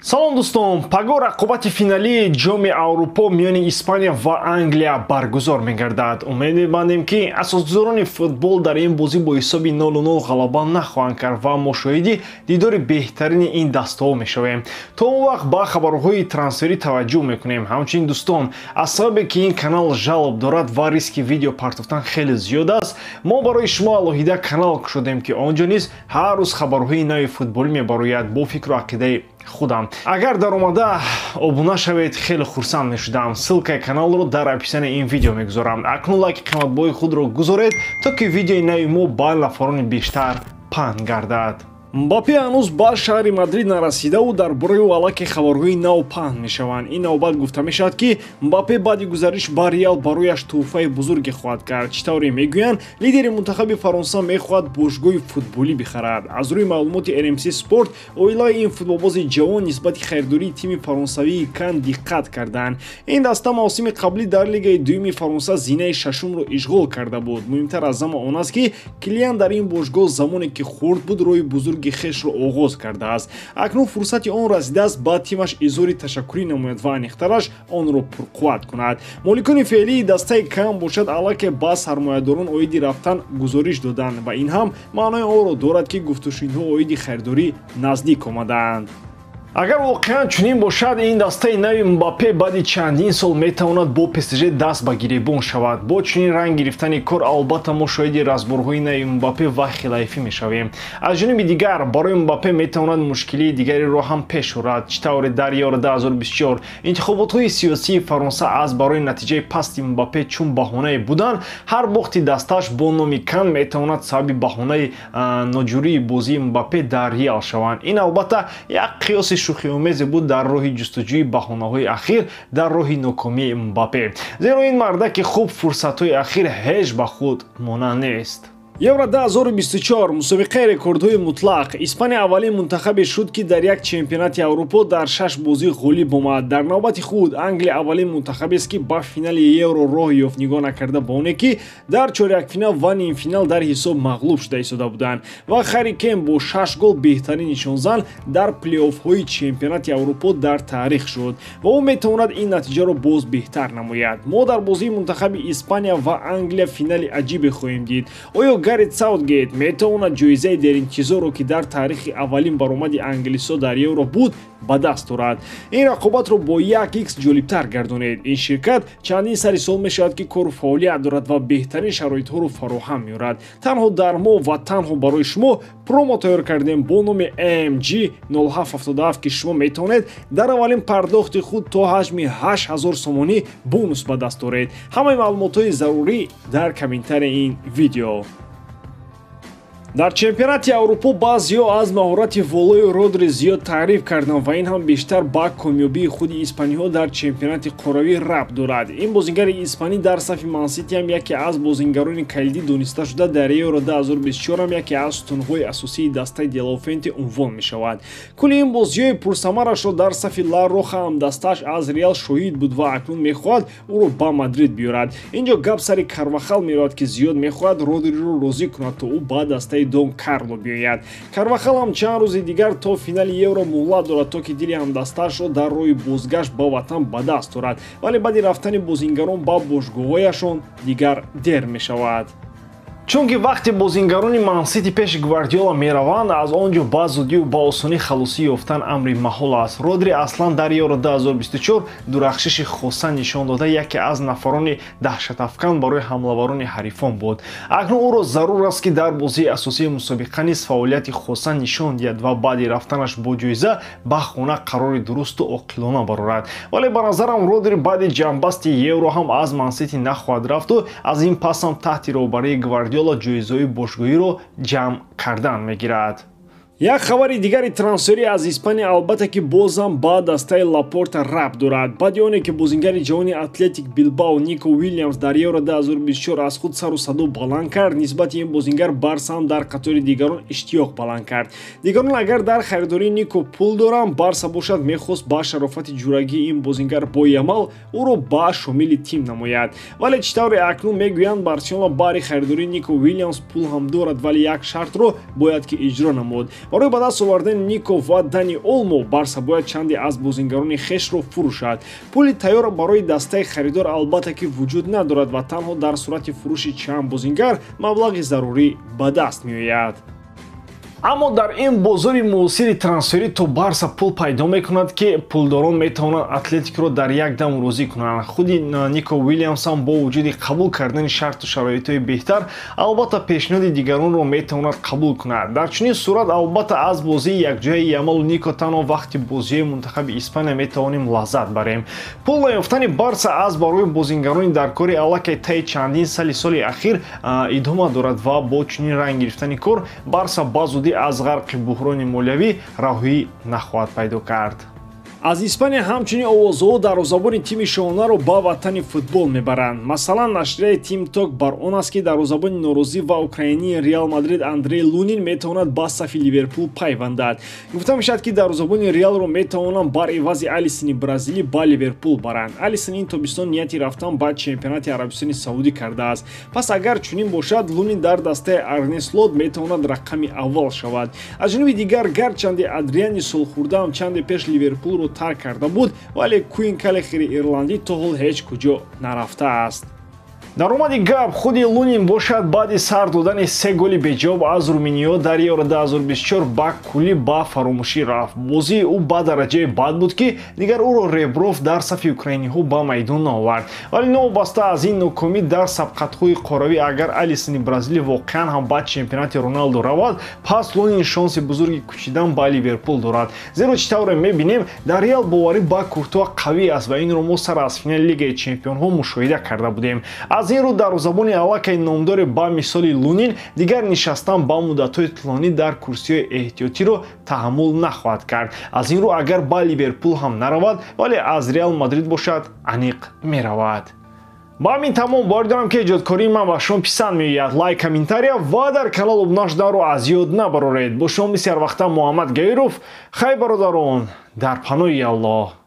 Салом, дӯстон! Паго рақобати финалии Ҷоми Аврупо миёни Испания ва Англия баргузор мегардад. Умед мебандем, ки асосгузорони футбол дар ин бозӣ бо ҳисоби 0-0 ғалаба нахоҳанд кард ва мо шоҳиди дидори беҳтарини ин дастаҳо мешавем. То он вақт ба хабарҳои трансферӣ таваҷҷӯҳ мекунем. Ҳамчунин, дӯстон, аз сабабе ки ин канал жалоб дорад ва риски видео партофтан хеле зиёд аст, мо барои шумо алоҳида канал кушодем, ки он ҷо низ ҳар рӯз хабарҳои нави футболӣ мебарояд бо фикру ақидаи худам. Агар даромада обуна шавед, хеле хурсанд мешудам. Ссылкаи каналро дар описании ин видео мегузорам. Акнун лайки қиматбоҳои худро гузоред, то ки видеои нави мо ба нафарони бештар паҳн гардад. Мбаппе ҳанӯз ба шаҳри Мадрид нарасидаву дар бораи ӯ аллакай хабарҳои нав паҳн мешаванд. Ин навбат гуфта мешавад, ки Мбаппе баъди гузариш ба Реал барояш тӯҳфаи бузурге хоҳад кард. Чӣ тавре мегӯянд, лидери мунтахаби Фаронса мехоҳад бошгоҳи футболӣ бихарад. Аз рӯи маълумоти RMC Спорт, оилаи ин футболбози ҷавон нисбати харидории тими фаронсавии Кан диққат карданд. Ин даста мавсими қаблӣ дар лигаи дуюми Фаронса зинаи шашумро ишғол карда буд. Муҳимтар аз ҳама он аст, ки Килиан дар ин бошгоҳ замоне ки хурд буд, роҳи бузурги хешро оғоз кардааст. Акнун фурсати он расидааст, ба тимаш изҳори ташаккурӣ намояд ва аниқтараш онро пурқувват кунад. Моликони феълии дастаи Кан бошад, аллакай ба сармоядорон оиди рафтан гузориш доданд ва ин ҳам маънои онро дорад, ки гуфтушунидҳо оиди харидорӣ наздик омадаанд. Агар воқеан чунин бошад, ин дастаи нави Мбаппе баъди чандин сол метавонад бо ПСЖ даст ба гиребон шавад. Бо чунин ранг гирифтани кор, албатта, мо шоҳиди разборҳои нави Мбаппе ва Хелайфӣ мешавем. Аз ҷониби дигар, барои Мбаппе метавонад мушкилии дигареро ҳам пеш орад. Чӣ тавре дар Евро 2024 интихоботҳои сиёсии Фаронса аз барои натиҷаи пасти Мбаппе чун баҳонае буданд, ҳар бохти дастааш бо номи Кан метавонад сабаби баҳонаи ноҷурии бозии Мбаппе дар Реал шаванд. Ин, албатта, як қиёси шӯхиомезе буд дар роҳи ҷустуҷӯи баҳонаҳои ахир дар роҳи нокомии Мбаппе, зеро ин мардаки хуб фурсатҳои ахир ҳеҷ ба худ монанд нест. Евро 2024, мусобиқаи рекордҳои мутлақ. Испания аввалин мунтахабе шуд, ки дар як чемпионати Аврупо дар шаш бозӣ ғолиб омад. Дар навбати худ, Англия аввалин мунтахабест, ки ба финали Евро роҳ ёфт, нигоҳ накарда ба оне ки дар чорякфинал ва нимфинал дар ҳисоб мағлуб шуда истода буданд. Ва Харри Кен бо шаш гол беҳтарин нишонзан дар плейофҳои чемпионати Аврупо дар таърих шуд ва ӯ метавонад ин натиҷаро боз беҳтар намояд. Мо дар бозии мунтахаби Испания ва Англия финали аҷибе хоҳем дид. Оё Гарет Саутгейт метавонад ҷоизаи деринтизорро, ки дар таърихи аввалин баромади англисҳо дар Евро буд, ба даст орад? Ин рақобатро бо 1 х ҷолибтар гардонед. Ин ширкат чандин сари сол мешавад, ки кору фаъолият дорад ва беҳтарин шароитҳоро фароҳам меорад. Танҳо дар мо ва танҳо барои шумо промо тайёр кардем бо номи AMG 0777, ки шумо метавонед дар аввалин пардохти худ то ҳаҷми 8000 сомонӣ бонус ба даст оред. Ҳамаи маълумотҳои зарурӣ дар комментарияи ин видео. Дар чемпионати Аврупо баъзеҳо аз маҳорати волои Родри зиёд таъриф карданд ва ин ҳам бештар ба комёбии худи испаниҳо дар чемпионати қорравӣ рабт дорад. Ин бозингари испанӣ дар сафи Мансити ҳам яке аз бозингарони калидӣ дониста шуда, дар Евро 2024 ҳам яке аз сутунҳои асосии дастаи Де ла Фуэнте унвон мешавад. Кулли ин бозиҳои пурсамарашро дар сафи Ла Роха ҳамдастааш аз Реал шоҳид буд ва акнун мехоҳад ӯро ба Мадрид биёрад. Ин ҷо гап сари Карвахал меравад, ки зиёд мехоҳад Родриро розӣ кунад, то ӯ ба дастаи Дон Карло биёяд. Карвахал ҳам чанд рӯзи дигар то финали Евро муҳлат дорад, то ки дили ҳамдастаашро дар роҳи бозгашт ба ватан ба даст орад, вале баъди рафтани бозингарон ба бошгоҳҳояшон дигар дер мешавад. Чунки вақте бозингарони Мансити пеши Гвардиола мераванд, аз он ҷо ба зудию ба осонӣ халосӣ ёфтан амри маҳол аст. Родри аслан дар Евро 2024 дурахшиши хоса нишон дода, яке аз нафарони даҳшатафкан барои ҳамлаварони ҳарифон буд. Акнун ӯро зарур аст, ки дар бозии асосии мусобиқа низ фаъолияти хоса нишон диҳад ва баъди рафтанаш бо ҷоиза ба хона қарори дурусту оқилона барорад. Вале ба назарам, Родри баъди ҷамъбасти Евро ҳам аз Мансити нахоҳад рафту аз ин пас ҳам таҳти роҳбарии Гвардиола ҷоизаҳои бошгоҳиро ҷамъ кардан мегирад. Як хабари дигари трансферӣ аз Испания, албатта, ки бозам ба дастаи Лапорта рабт дорад. Баъди оне ки бозингари ҷавони Атлетик Билбао Нико Уилямс дар Евро 2024 аз худ сару садо баланд кард, нисбати ин бозингар Барса ҳам дар қатори дигарон иштиёқ баланд кард. Дигарон агар дар харидории Нико пул доранд, Барса бошад, мехост ба шарофати ҷурагии ин бозингар бо Ямал ӯро ба шомили тим намояд. Вале чӣ тавре акнун мегӯянд, Барселона баҳри харидории Нико Уилямс пул ҳам дорад, вале як шартро бояд ки иҷро намуд. Барои ба даст овардани Нико ва Дани Олмо Барса бояд чанде аз бозингарони хешро фурӯшад. Пули тайёр барои дастаи харидор албатта ки вуҷуд надорад ва танҳо дар сурати фурӯши чанд бозингар маблағи зарурӣ ба даст меояд. Аммо дар ин бозори муосири трансферӣ то Барса пул пайдо мекунад, ки пулдорон метавонанд Атлетикро дар як дам розӣ кунанд. Худи Нико Уилямс ҳам бо вуҷуди қабул кардани шарту шароитҳои беҳтар албатта пешниҳоди дигаронро метавонад қабул кунад. Дар чунин сурат албатта аз бозии якҷояи Ямалу Нико танҳо вақти бозиҳои мунтахаби Испания метавонем лаззат барем. Пул наёфтани Барса аз барои бозингарони дар кори аллакай таи чандин соли ахир идома дорад ва бо чунин ранг гирифтани кор Барса ба зудӣ аз ғарқи буҳрони молиявӣ раҳоӣ нахоҳад пайдо кард. Аз Испания ҳамчунин овозҳо дарвозабони тими шоҳонаро ба ватани футбол мебаранд. Масалан, нашрияи Тим Ток бар он аст, ки дарвозабони норозӣ ва украинии Реал Мадрид Андрей Лунин метавонад ба сафи Ливерпул пайвандад. Гуфта мешавад, ки дарвозабони Реалро метавонанд бар ивази Алисони бразилӣ ба Ливерпул баранд. Алисон ин тобистон нияти рафтан ба чемпионати Арабистони Саудӣ кардааст. Пас агар чунин бошад, Лунин дар дастаи Арне Слот метавонад рақами аввал шавад. Аз ҷониби дигар, гарчанде Адриани солхӯрдаам чанде пеш Ливерпулро тарк карда буд, вале Куин Калехери ирландӣ то ҳол ҳеҷ куҷо нарафтааст. Даромади гап, худи Лунин бошад баъди сар додани се голи беҷавоб аз Руминиё дар Евро 2024 ба куллӣ ба фаромӯшӣ рафт. Бозии ӯ ба дараҷаи бад буд, ки дигар ӯро Ребров дар сафи украиниҳо ба майдон наовард. Вале новобаста аз ин нокомӣ дар сабқатҳои қоравӣ, агар Алисони бразилӣ воқеан ҳам ба чемпионати Роналдо равад, пас Лунин шонси бузурги кӯчидан ба Ливерпул дорад. Зеро чӣ тавре мебинем, дар Реал боварӣ ба Куртуа қавӣ аст ва инро мо сар аз финали Лигаи чемпионҳо мушоҳида карда будем. Аз ин рӯ дарвозабони аллакай номдоре ба мисоли Лунин дигар нишастан ба муддатҳои тӯлонӣ дар курсиҳои эҳтиётиро таҳаммул нахоҳад кард. Аз ин рӯ агар ба Ливерпул ҳам наравад, вале аз Реал Мадрид бошад, аниқ меравад. Ба ҳамин тамом. Бовар дорам, ки эҷодкории ман ба шумо писанд меояд. Лайк, комментария ва дар канал обуна шуданро аз ёд набароред. Бо шумо мисли ҳарвақта Муҳаммад Гаиров. Хайр, бародарон, дар паноҳи Аллоҳ.